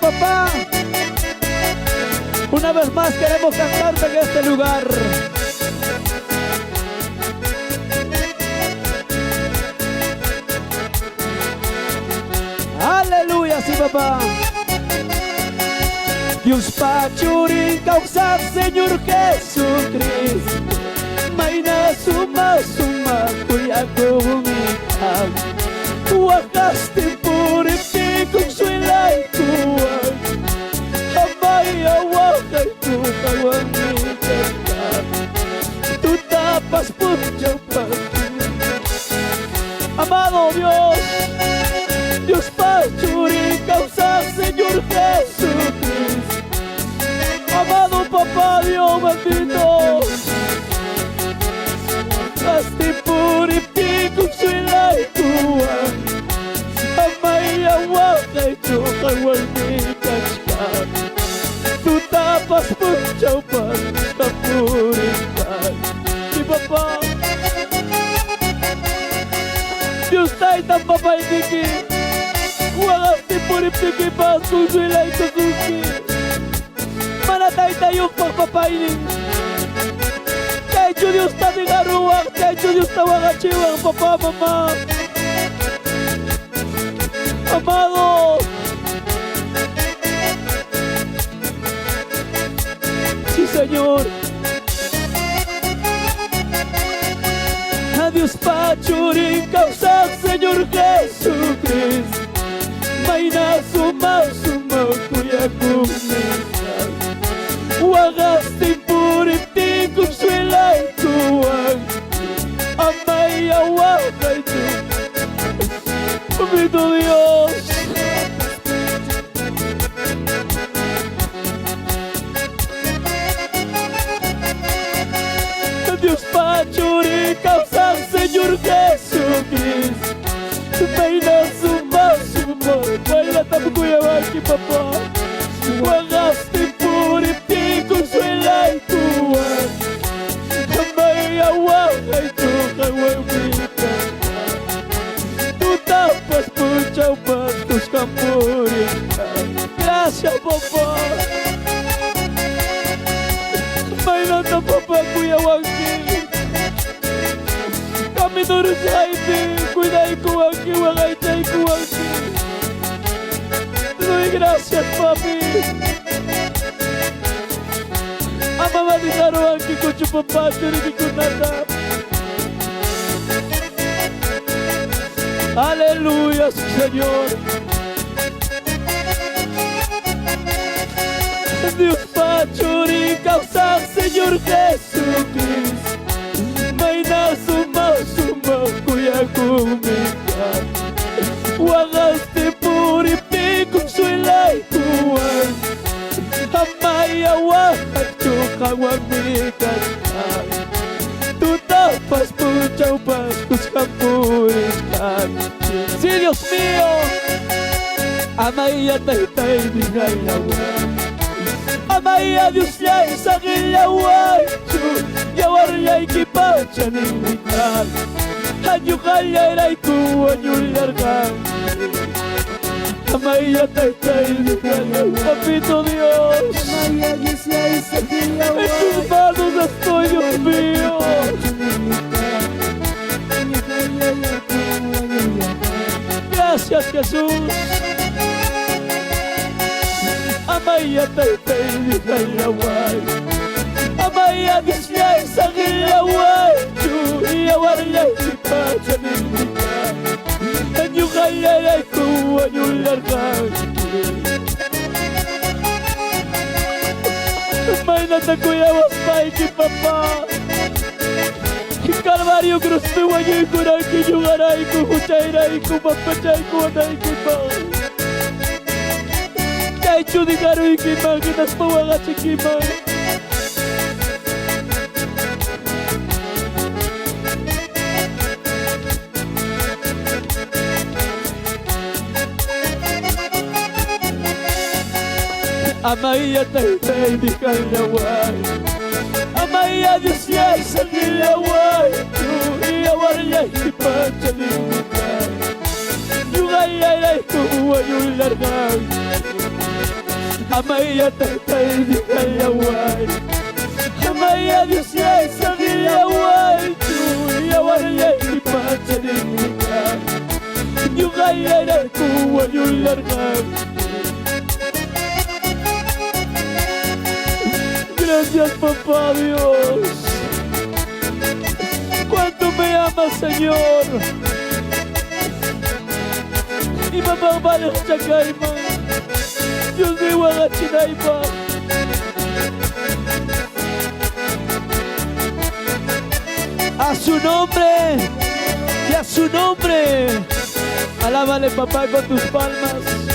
papá. Una vez más queremos cantarte en este lugar. Aleluya, sí, papá. Dios pachurin kawsaq Señor Jesucristo. Mayna suma suma kuyakumi kan. Waqastin puripti consuelaykuwan. Amaya waqayku qanwanmi kachkan. Tutapas punchawpas. Amado Dios, Dios pachurin kawsaq Señor Jesucristo. Amado Papá Dios bendito. Waqastin puripti consuelaykuwan. Amaya waqaychu qanwanmi kachkan. Tutapas punchawpas kapurikan. Mi papá. Dios taytan papayniki. Waqastin puriptikipas consuelaykusunki. Mana taytayuqpaq papaynin. Chaychu Diosta digaruwaq, chaychu Diosta waqachiwaq, papá, mamá. Amado. Sí, Señor. A Dios pachurin kawsaq, Señor Jesucristo. Mayna suma suma kuyakumi kan. Waqastin puriptin consuelaykuwan. Amaya waqaychu. Bendito Dios. Dios pachurin kawsaq, Señor Jesucristo. Mayna suma suma maynatam kuyawanki papá. Waqastin puriptin consuelaykuwan. Amaya waqaychu qanwanmi kachkan. Tutapas punchawpas kuskan purikan. Gracias, papá. Maynata papá kuyawanki. Camino risqaypi cuidaykuwanki, waqaychaykuwanki. Te doy gracias, papi. Ama dejaruwanki kuchu papá churikikunata. Aleluya, Señor. Dios pachurin kawsaq, Señor Jesucristo. Mayna suma suma kuyakumi kan. Waqastin puriptin consuelaykuwan. Amaya waqaychu qanwanmi kachkan. Tutapas punchawpas kuskan purichkan. Sí, Dios mío. Amaya taytay dejallaway. Amaya Diosllay saqillawaychu. Yawarllaykipa chaninnitan. Ñuqallarayku wañullarqanki. Amaya taytay dejallaway. Papito Dios. En tus manos estoy, Dios mío. Gracias, Jesús. Amaya taytay dejallaway. Amaya Diosllay saqillawaychu. Yawarllaykipa chaninnitan. Ñuqallarayku wañullarqanki. Maynata kuyawaspayki, papá. Calvario cruzpi wañuykurayki ñuqarayku huchayrayku pampachaykuwanaykipaq. Chaychu dejaruykiman hinaspa waqachinkiman. Amaya taytay dejallaway. Amaya Diosllay saqillawaychu. Yawarllaykipa chaninnitan. Ñuqallarayku wañullarqanki. Amaya taytay dejallaway. Amaya Dioslláy saqellawaychu yawarllayki pacharinqa. Ñuqallayrayku wañullarqanki. Gracias, papá Dios. Cuánto me amas, Señor. Imapaq vales chakayman. Dios mío, waqachinaypaq. A su nombre y a su nombre. Alábale, papá, con tus palmas.